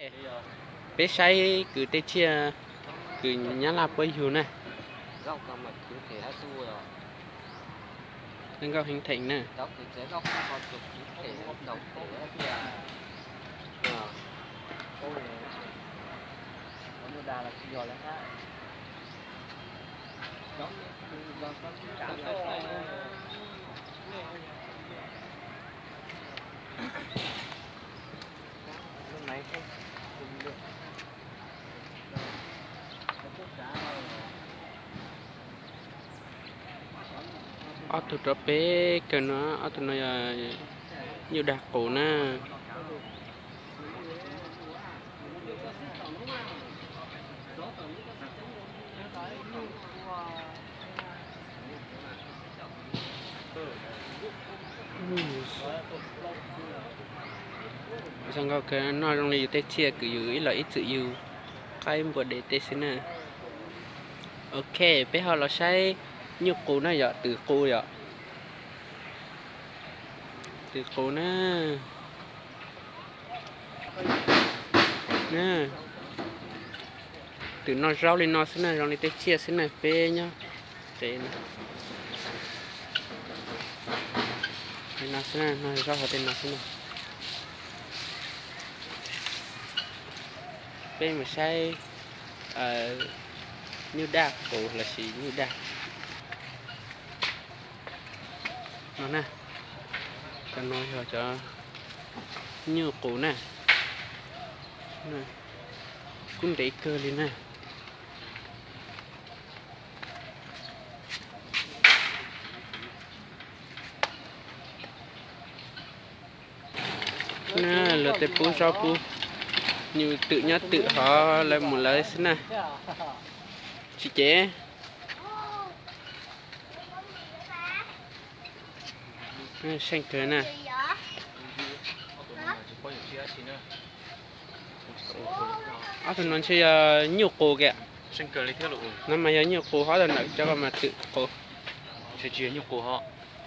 Peb saib kwv tej tsiaj, kwv Nyab Laj puab yug na. Nkauj heev theem na. Ob tug rov peb kawg no, ob tug no yog nyuj dag qus na. Zoo nkauj kawg, noj zoo li yus tej tsiaj kwv yus ib los ib txwm yug qaib npua dev tej xwb na. Ok, peb ho los saib nyuj qus na yom, twm qus yom. Twm qus na. Twm noj zaub li no xwb na, zoo li tej tsiaj xwb na, peb nyob tsev no. Li no xwb na, noj zaub hauv tej no xwb na. Peb mus saib nyuj daj qus lossis nyuj daj no na. Cov no yog cov nyuj qus na. Kub ntev kawg li na. Na, luag tej pub zaub pub nyuj twm nyob twm hov lawv mus lawv xwb na. Tsis ces. Seej kawg na. Ob tug no ntshe yog nyuj qus kiag. No mas yog nyuj qus hov, tau ntawm cov ko mas twm qus. Tsis yog nyuj qus hov.